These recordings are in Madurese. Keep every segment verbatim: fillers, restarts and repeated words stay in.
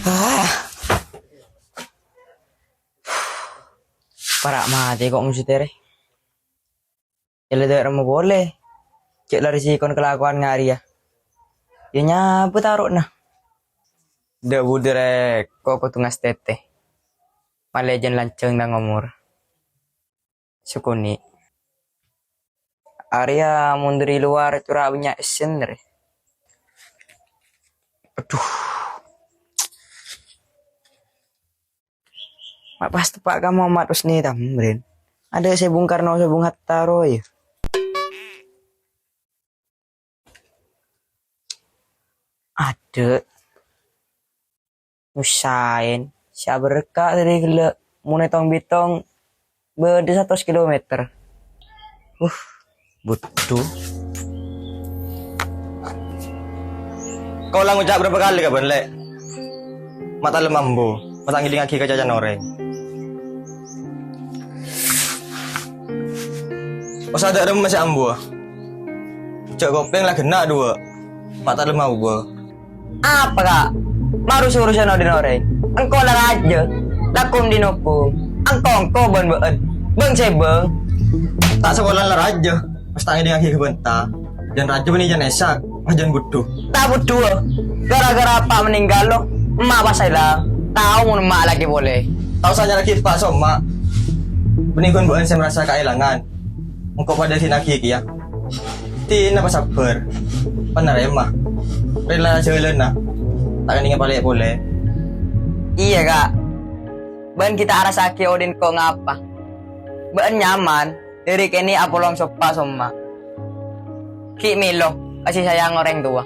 Ah. Para' matè ko' mosè terè. Yâ la dâ' remma polè. Cè' la rèsikona kalakowan nga' rèya. Yâ nyabâ taro'na. Dâ' budhi rè ko' kodhu ngastètè. Malè jân lanjhâng tang omor. Sakonè'. Arèya mon dâri lowar cora' bânnya' èssèn, rè. Adhu. Ma' pas teppa' ka Muhammad Husni Tamrin. Adâ' sè Bung Karno, sè Bung Hatta rowa, yâ. Adâ'. Musaèn. Sè aberka' dâri ghellâ' mon ètong-bitong bâdâ satos kilometer. Uh, budhu. Kaulâ ngoca' bârâmpa kalè ka bâ'na, Lè'? Ma' talem ambu, ma' ta' ngèdingngaghi ka cacana orèng. Osa dâ' remma sè ambu, ah. Jhâ' kopèng la ghenna' duwâ', ma' talem ambu. Apa, Ka'? Marus urusan odin orèng. Engko' la rajâ, la kum-dinokung. Engko'-engko' bân bâ'en. Bâng sè bâng. Ta' sakola la rajâ, pas ta' ngèdingngaghi ka bânta. Jân rajâ bânnè jân èsak, pas jân budhu. Ta' budhu, gara-gara eppa' meninggal lo, emma' pas èlang. Tao mon emma' alakè polè. Ta' osa nyarè'aghi eppa' somma'. Bânnè ghun bâ'en sè marasa kaèlangan. Engko' padâ dinaghi kèya. Dinah pasabbhâr, panarèma, rèla jhâlâna, ta' kennèng palè'è polè. Iyâ, Ka'. Bâ'en ghi' ta' arassa'aghi odin ko' ngapa. Bâ'en nyaman, dâri kènè' apolong soppa somma'. Ghi' mèlo kasih sayang orèng towa.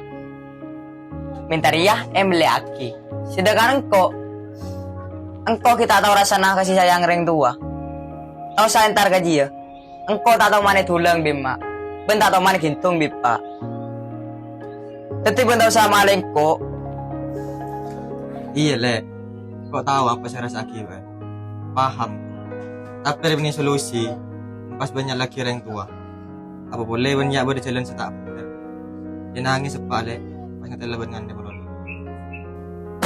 Mènta rèya èmellè'aghi. Sedangkan engko', engko' ghi' ta' tao rassana kasih sayang orèng towa. Ta' osa entar ka jiyâ. Engko' ta' tao manè dhulâng bi' emma', bân ta' tao manè ghintong bi' eppa'. Dhâddhi bân ta' osa malè engko'. Iyâ, Lè'. Engko' tao apa sè èrassa'aghi bâ'en. Paham. Tapè rèya bânnè solusi, pas bân nyala'aghi orèng towa. Apa polè bân nya' bâdâ jhâlân sè ta' bhendher. Yâ nangès eppa', Lè', pas ngatèla bân ngandhâ polong.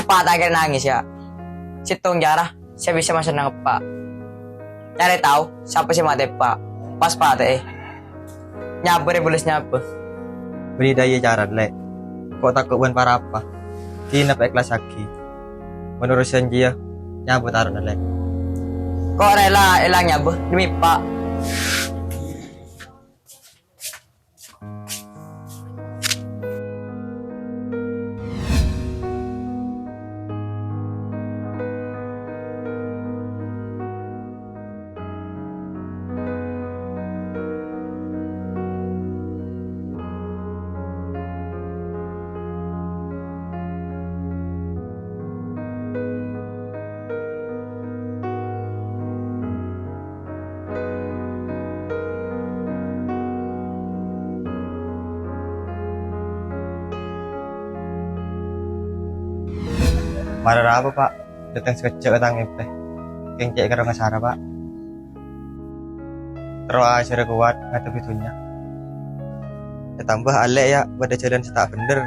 Eppa' ta' kèra nangès, yâ. Sèttong cara sè bisa masenneng eppa'. Carè tao sapa sè matè eppa', pas patè'è. Nyabâ rè bulus nyabâ. Bâdâ dâjâ cara, Lè'. Ko' tako' bân para apa. Dinah paèkhlasaghi. Bân urusan jiyâ, nyabâ taro'na, Lè'. Ko' rèla èlang nyabâ demi eppa'. Mara rapa, Pa'? Dâteng sakejjhâ' ka tang èpè. Kèng cè' karo ngasara, Pa'. Terro ajhârâ kowat ngadhebbhi dhunnya. Ètambâ alè', yâ, bâdâ jhâlân sè ta' bhendher.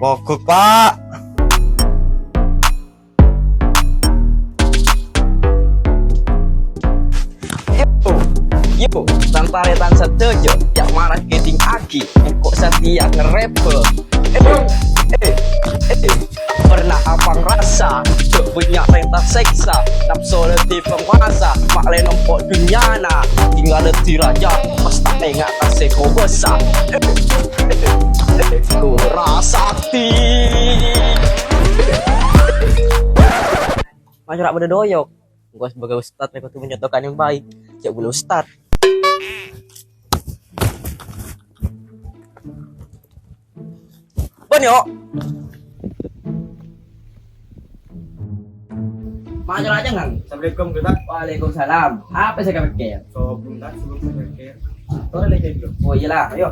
Mogok, Pa'! Yo, yo, tan-tarètan sadhâjâ, yâ mara kèdingngaghi, engko' satèya ngarèbhâ. Eh, eh, eh, pernah apa ngrasa, jhâ' bânnya' rèng tasèksa, napsona dhâddhi pangobâsa, ma' lè nempo dhunnyana, tinggal dhâddhi rajâ, pas ta' enga' ka sè kobâsa. Eh, eh, eh, eh, kurang sakti. Masyarakat pada doyok. Engko' sebagai ustad, mereka tuh menyatakan yang baik. Cek bulu ustad. Bon, yuk. Masyarakat jangan. Assalamualaikum, Ustaz. Waalaikumsalam. Apa sih kamu pikir? Sopungan sebelum saya pikir. Boleh lagi dulu. Oh, iyalah, ayo.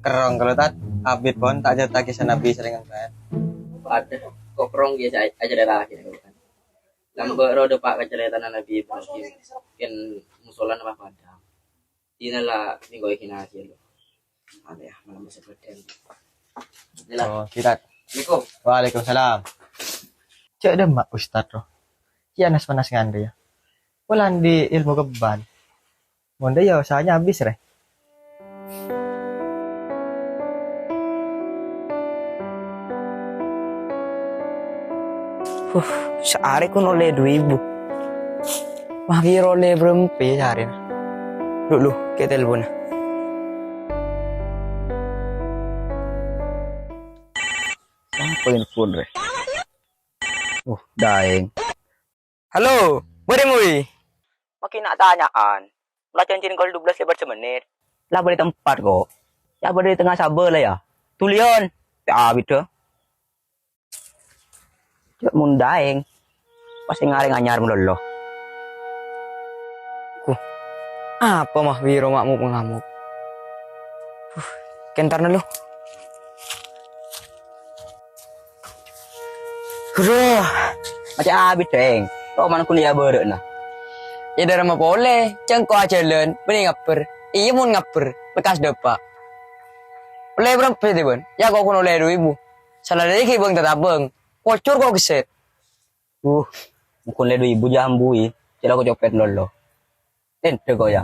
Kerrong kalau tat, abit pon tak cerita kisah Nabi sering kan. Ada kok kerrong ya saya aja dah lah gitu kan. Lambek roda Pak kacaritana Nabi Ibrahim. Kan musola apa pada. Dina la minggu iki nasi lo. Ada ya, malam masa berden. Inilah. Oh, kita. Assalamualaikum. Waalaikumsalam. Cek deh, Mak Ustad, roh. Iya, nas panas ngandhe, ya. Pulang di ilmu kebal. Mon dâ' iyâ, usahanya habis, rè. Huh, saarè kon ollè du èbu. Mah pèra ollè bârâmpa saarèna? Lu, lu, kè telponna. Sapa nelpon, rè? Uh, Daeng. Halo, bâdâ, Mui? Makkè na'-tanya'an. La janjina kol dua belas lewat semenit. La bâdâ tempat, kok. Ya, bâdâ è tengnga sabâ la, ya. Tuliyân. Ya, abit, dâ. Cè' mon Daeng. Pas ngarèng anyar malolo. Ku, apa mah Wiro ma' mo-, ngamuk? Huh, kentarna, lo. Aduh, macam abit, Deng. Roman kuliah bârâ'na. Ya, dârâmma polè, cengko ajhâlân, bânnè ngabbher. Iyâ, mon ngabbher, lekkas dâpa'. Ollè bârâmpa, Deng, bân? Ya, kok kono ollè du èbu. Sala dâri ghi' bâng tatabâng. Kocor kok ghessèt. Uh, mungkin ollè du èbu jâ' ambu, i. Cè' la kocopet lolo. Tèndhâ kok, ya.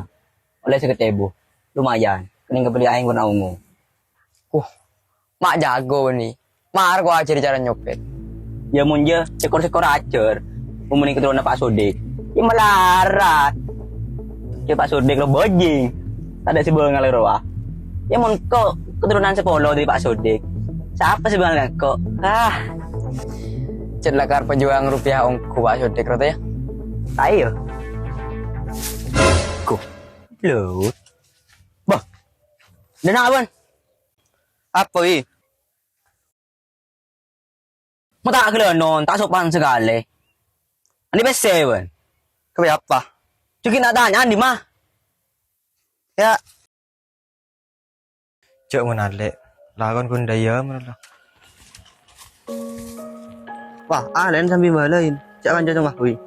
Ollè sèket èbu. Lumayan. Kennèng kabelli aèng bârna ongo. Uh, ma' jâgo, bânnè. Mar kok ajhâri cara nyopet. Ya, mon jâ, sèkor-sèkor ajhâr. Mon bânnè keturunanna Pa' Sodik. Ya, malarat. Jâ Pa' Sodik lo bajing. Tadâ' sè bângal rowa. Ya, mon ko keturunan sapolo dâri Pa' Sodik. Sapa sè bângal ko? Ah. Cè' la kar pejuang rupiah ongghu, Pa' Sodik, roto, ya? Ayo. Go. Blut. Bah. Dâna, bân. Apa, wi? Ma' ta' ghâlânon, ta' sopan sakalè. Andi' pèssè, bân? Kabây apa? Jhughân na'-tanya'an, andi' ma'? Ya. Jhâ' mon alè', lakon ghun dâ' iyâ mara la. Wah, alè'en sambi bâlâi. Jhâ' kanca coma, wi.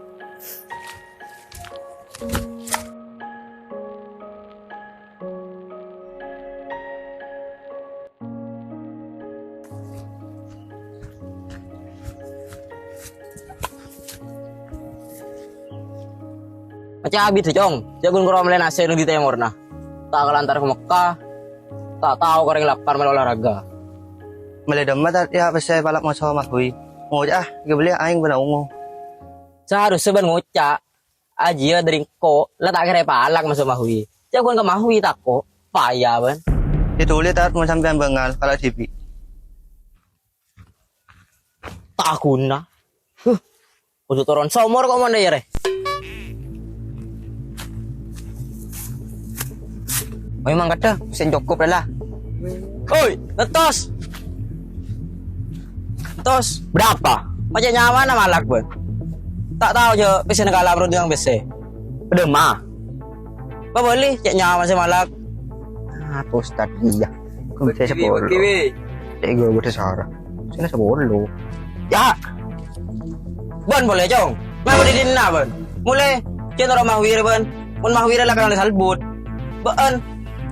Macam abit, Cong. Jhâ' ghun karo mellè nasè' neng di tèmorna. Ta' kalantar ka Mekka. Ta' tao ka orèng lapar mellè olahraga. Mellè dâmma ta' iyâ pèssè palak moso Mahwi. Ngoca', ah, ghâbelliyâ aèng bâna ongo. Saharusnya bân ngoca'. Ajiyâ dâri engko' la ta' kèra palak moso Mahwi. Jhâ' ghun ka Mahwi tako'. Paya, bân. Ètolè, Tat, mon sampèyan bângal, kala dhibi'. Ta' ghuna. Huh. Kodhu toron somor kok mon dâ' iyâ, rè. Oy, mangkadhâ, sèng cokop rè la. Oy, ngettos. Ngettos. Berapa? Macam nyawana malak, bân. Ta' tao jhâ' pèssèna kala perut yang pèssè. Bâdâ ma? Pabâli, cè' nyawa sè malak. Ah, Ustad, iyâ. Kok bisa sepuluh? Cè' ghâbây sara. Sini sepuluh. Ya. Bân polè, Cong. Mabâdâ dinna, bân. Mulai, cè' noro' Mahwir, bân. Mon Mahwir la kenal salbut. Bân.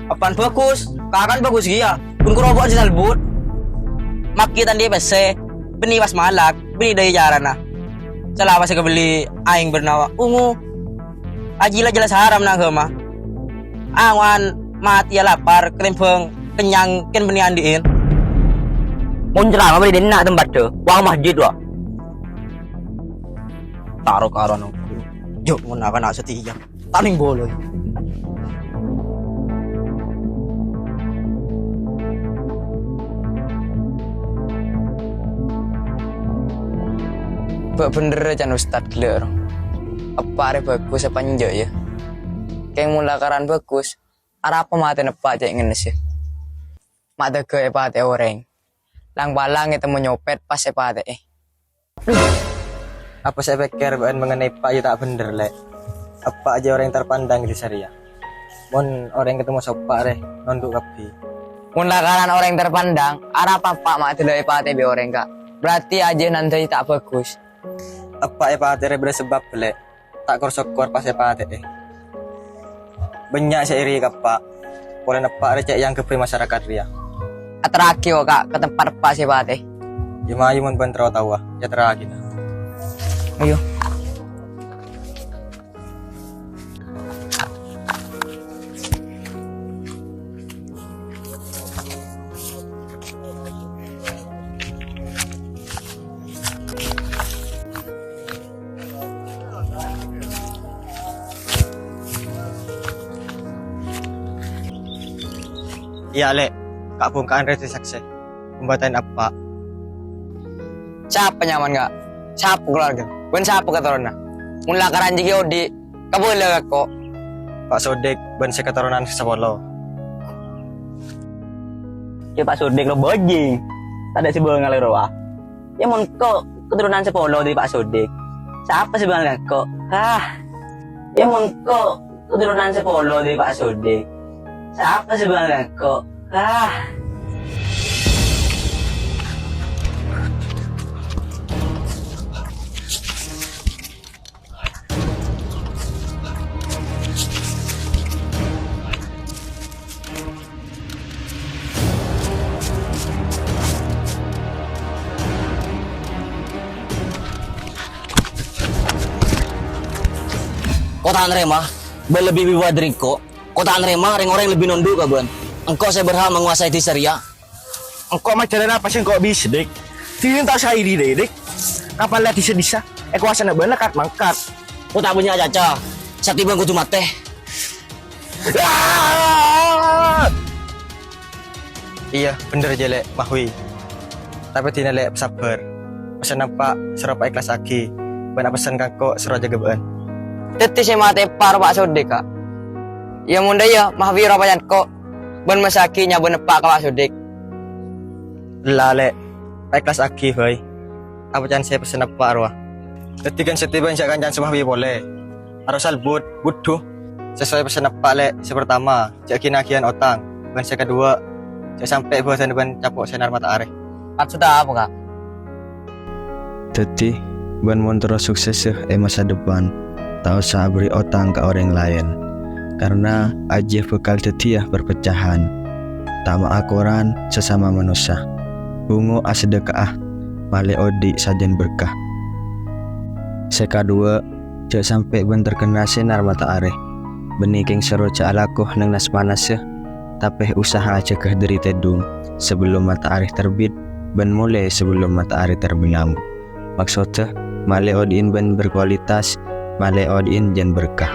Apaan bagus? Kakan bagus ghiyâ. Bân kerobokan sè salbut. Makkè ta' andi' pèssè. Bânnè pas malak. Bânnè dâi carana. Salawas kabelli aèng bârna ongo. Ajiyâ la jelas haram nang aghâma. Ango'an matèya lapar katèmbhâng kennyang kèng bânnè andi'in. Mon ceramah bânnè dinna' tempatta, wa masjid, wa. Taro karowan ongghu. Jhâ' mon na'-kana' satèya. Ta' nèng bâlâi. Bâ' bhendherrâ can Ustad ghellâ', ro. Eppa' rè bagus apa enjâ', yâ? Kèng mon lakaran bagus, arapa matèna eppa' cè' ngennes, yâ? Ma' dâgghâ' èpatè'è orèng. Lang-palang ètemmo nyopèt pas èpatè'è. Apa sè èpèkkèr bâ'na mengenai eppa' jâ ta' bhendher, Lè'. Eppa' jâ orèng terpandang è dhisa rèya. Mon orèng ketemmo soppa' rè, nondhu' kabbhi. Mon lakaran orèng terpandang, arapa eppa' ma' dâlâ èpatè'è bi' orèng, Ka'? Berarti ajiyâ nandhâi ta' bagus. Eppa' èpatè'è rè bâdâ sabâb, Lè'. Ta' kor-sokkor pas èpatè'è. Bânnya' sè èrè ka Eppa'. Polana Eppa' rèya cè' èangghep bi' masyarakat rèya. Aterraghi, Ka', ka tempat Eppa' sè patè. Yâ, mayu mon bân terro taowa, yâ terraghi. Ayo. Iyâ, Lè'. Kabhungka'an rèya dhâddhi saksè. Pambâta'an Eppa'. Sapa nyamana, Ka'? Sapa kalowarga? Bân sapa katoronna? Mon la karanjhi ghi' odi', kabâlâ ka engko'. Pa' Sodik bân sè katoronan sè sapolo. Yâ, Pa' Sodik lo bajing. Tadâ' sè bângal rowa. Yâ, mon engko' katoronan sapolo dâri Pa' Sodik. Sapa sè bângal ka engko'? Ah. Yâ, mon engko' katoronan sapolo dâri Pa' Sodik. Sapa sè bângal ka engko'? Ah. Ko' ta' narèma, bân lebbi biwa dâri engko'. Ko' ta' narèma rèng-orèng lebbi nondhu' ka bân. Engko' sè berhak mangowasaè dhisa rèya. Engko' majâlâna apa sè engko' bisa, Dik? Dina ta' saè dhi, Dik. Kapala dhisa-dhisa èkowasana bâ'na kat-mangkat. Ko' ta' bânnya' acaca, satèya bân kodhu matè. Ah! Iyâ, bhender, Jâ', Lè', Mahwi. Tapè dina, Lè', sabbhâr. Pèssèna Eppa' soro paèkhlasaghi, bân apèssèn ka engko' soro ajâgâ bâ'ân. Dhâddhi sè matè Eppa' rowa Pa' Sodik, Ka'. Iyâ, mon dâ' iyâ, Mahwi rowa pajhât engko', bân massaghi nyabâna Eppa' ka Pa' Sodik. Ella, Lè', paèkhlasaghi bhâi. Apa can sè pèssèna Eppa' rowa. Dhâddhi kan satèya bân jhâ' kancana sè Mahwi polè. Arosa albut, budhu. Sasowai pèssèna Eppa', Lè', sè partama, jhâ' ghi'-naghiyân otang, bân sè kaduwâ', jhâ' sampè' bâdâna bân capo' sènar mata arè. Maksodda apa, Ka'? Dhâddhi, bân mon terro suksessa è masa depan, ta' osa aberri' otang ka orèng laèn, karna ajiyâ bhâkal dhâddhiyâ perpecahan. Tama'a koran sasama manossa. Bhungo asadheka'a, malè odi' sajân berkah. Sè kaduwâ', jhâ' sampè' bân terkena sènar mata arè. Bânnè kèng soro jhâ' alako neng nas-panassa, tapè usaha jâgâ dâri tèdung sabellum mata arè terbit bân molè sabellum mata arè terbenam. Maksodda, malè odi'in bân berkualitas, malè odi'in jân berkah.